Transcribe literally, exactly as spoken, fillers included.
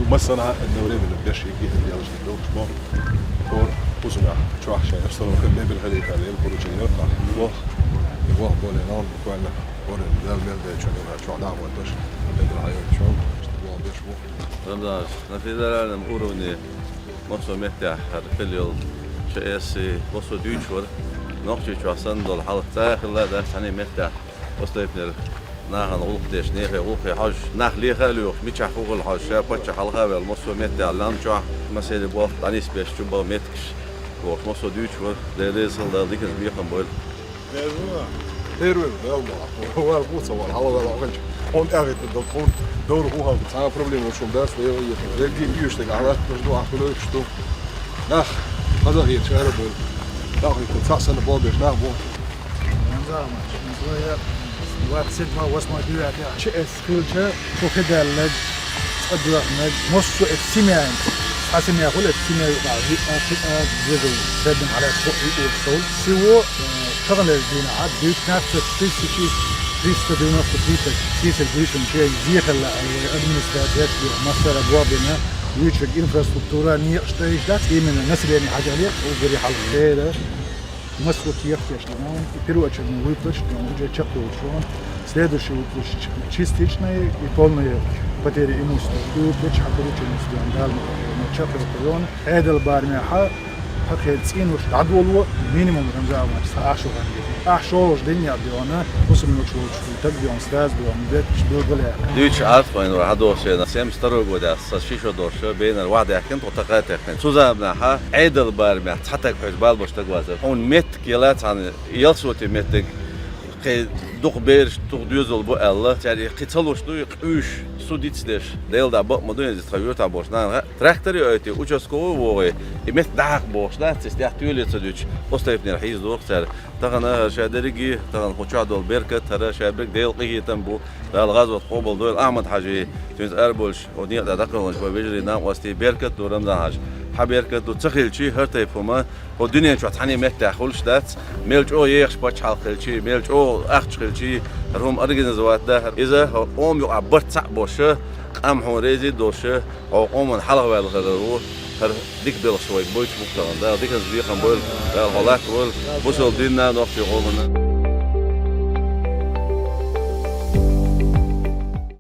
Массанхьа одновременно беш йигита делаш долуш бо. Хор узуна чохь шайн обстановка мебель хилийтар лем поручение йоккхахь. Вох, вох боле нам буквально хор дал мел дечун чохь дагӀа ваташ. Мебель хьайо чон. Вох беш вох. Рамзан, на федеральном уровне массо меттехь хӀара хила йолу ЧСИ массо дуьйцуш вара. Нохчийчохь санна долу хьал цкъа а хилла дац цхьана меттехь. Постепеннера нахана гӀуллакх деш, нехе гӀуллакхе хьожуш, нах леха а лоьхуш, мичахь хӀун хила хьожуш, ша паччахь хьалха а ваьлла, массо меттехь лам чохь, масех болх дӀанисбеш чу бан меттигаш бохуш, массо дуьйцуш вара, Дела реза хила, Дала диканца бекхам бойла. Первый, Дала ма, вар бу ца вар, хьала вар хьалханча. Он тӀаьхьа хӀиттина дал тхуна, довр хӀун хьалха, цхьа а проблема шун дац, вай вай ехна. Дерриге а уьш дерг Аллах, уьш ду, ахь хуьлуьйтуш ду. Нах, хазахеташ ара бу. Нах хӀиттина, цхьа санна болбеш, нах бу. Рамзан Ахматович, двадцать седьмого, восьмого, девятого. ЧСИ хилча, кху хи даьлларг, цӀа доьхнарг, массо а эцу семьян, цхьа семья хуьлу эцу семья юкъахь, виъ а, кхин а, деза, седнан хьалаьцна хӀуъа юкъа сов. Всего, э, таханлерчу дийнахь девятнадцать тысяч триста девяносто три сийсара буьйсанче зе хилла аьлла вай администрацияш а, массара а болх бина, вуьйцург инфраструктура, некъаш тӀе йиш дац, именно население хьажа хьалха, уггаре хьалха хӀара. Массо кехаташ ду, и первоочередной выплаташ ду, уже чекхдолуш ду. Следующий выплаташ ч-, частичные и полные потери имущества. И выплаташ хьан порученец ду, Дала ма-, ма чекхдолуш ду. Ӏедал барамехь хьан кхин цӀийнаш дӀадоло, минимум Рамзан Ахматович, цхьа ахча хан гира. Ахча шолгӀачу дийнахь ду, хӀусамнаш волчу ду, таг ду, сразу ду, бетташ билгалъяьккха. Дуьйцуш Ӏарф вайн вара хьан доху шена, семьдесят второй годехь сан ши шо долуш, бенара вахь даьхкина, тхо тӀекхачийна. Цу заманахь Ӏедал барамехь цхьа таг хьоьжуш балбаш стаг вацара. Хьуна мет- Кела цхьана ялсоте меттиг, кхин дукха бераш, дукха доьзал бу аьлла, цаьрга кхин ца луш ду, къуьйсуш, суд йицдеш, Делан дуьхьа бакъ ма ду, иза тхан юьртахь болчу нахана. Трактор а ойтий, участковый а вогӀий, и меттиг дӀахьакха бохуш дац, иза тӀехь тоьле ца дуьтуш, постепеннера хьийзадо-кх цара. Тахана хӀара ша дерриге а, тахана кху чохь долу беркат, хӀара ша берриг Делан къинхетам бу, Дала гӀазот къобалдойла Ахьмад-Хьаьжин, цуьнца араболуш, хӀокху некъа тӀехь дӀакхелхинчу вайн вежарийн накъостий, беркат ду, Рамзан-Хьаьжа. Хьан беркат ду, ца хилчий, хӀара тайпа хӀума, хӀокху дуьнен чохь цхьана меттехь хуьлуш дац, мел чӀогӀа ехаш пачхьалкх хилчий, мел чӀогӀа ахча хилчий, хӀара хӀума организовать дан, хӀара иза хӀокху къоман юкъахь барт цхьаъ болуш, къам хьуна реза а долуш, хьо къоман хьалхаваьлла хилар ву, хӀара дика белхаш вайга бойтуш бу-кх тахана. Дала диканца бекхам бойла, Дала хьо латтавойла, бусалба динна, нохчийн къоманна.